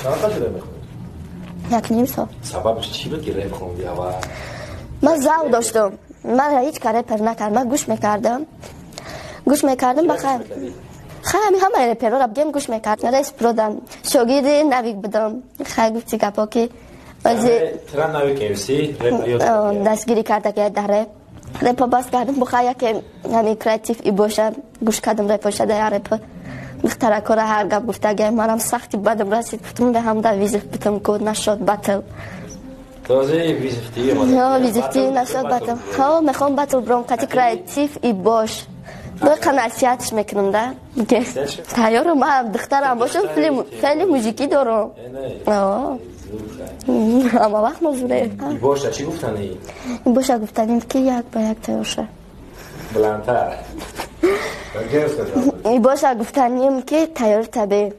Чанд қадр реп мехонӣ? 1.5 сол. Сабабаш чӣ буд, ки реп хонди аввал? Ман завқ доштам. Ман ҳеҷ кар репер накардам. Ман гӯш мекардам. Гӯш мекардам ба хайр. Хай, ҳами ҳама реперора бигем, гӯш мекардам. Рес продам. Шогирди Навик будам. Хай, гуфти гапо ки Тра Навик МС реп ёд дастгирӣ карда ки дар реп. Репа бас кардам, бухай яке ҳами креатив и боша, гӯш кардам репоша, да реп духтаракора ҳар гап гуфтага, манам сахти бадам расид, гуфтам бе ҳамда вызов битам ку нашод батл. Този вызов ти ҳо, вызов ти нашод батл. Ҳо, мехоҳам батл бром қати креатив и бош. Боқа насиҳатш мекунам да. Тайёрам, ман духтарам бошам, фили мужикӣ дорам. Ҳама вақт мозуре. Боша чӣ гуфтанӣ? Боша гуфтанем, ки як ба як тайёр ша. Баландтар. Боша гуфтанем, ки тайёр табе.